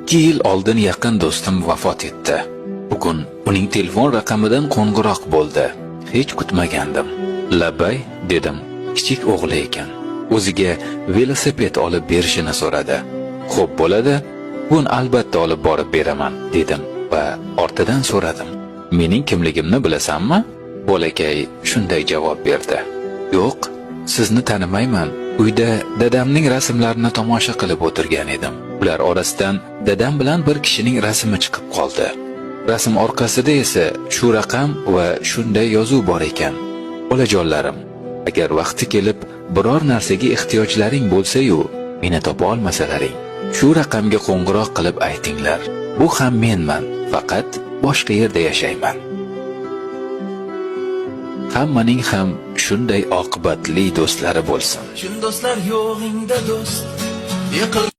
2 yil oldin yaqin do'stim vafot etdi. Bugun uning telefon raqamidan qo'ng'iroq bo'ldi. Hech kutmagandim. "Labbay", dedim. Kichik o'g'li ekan. O'ziga velosiped olib berishini so'radi. "Xo'p, bo'ladi. Bugun albatta olib borib beraman", dedim va ortidan so'radim. "Mening kimligimni bilasanmi?" Bolakay shunday javob berdi: "Yo'q, sizni tanimayman. Uyda dadamning rasmlarini tomosha qilib o'tirgan edim. Ular orasidan dadam bilan bir kishining rasmi chiqib qoldi. Rasm orqasida esa shu raqam va shunday yozuv bor ekan. Bolajonlarim, agar vaqti kelib biror narsaga ehtiyojlaring bo'lsa-yu, meni topa olmasalaring, shu raqamga qo'ng'iroq qilib aytinglar. Bu ham menman, faqat boshqa yerda yashayman." Hammaning ham shunday oqibatli do'stlari bo'lsin. Chin do'stlar yo'g'ingda do'st. Yiqil.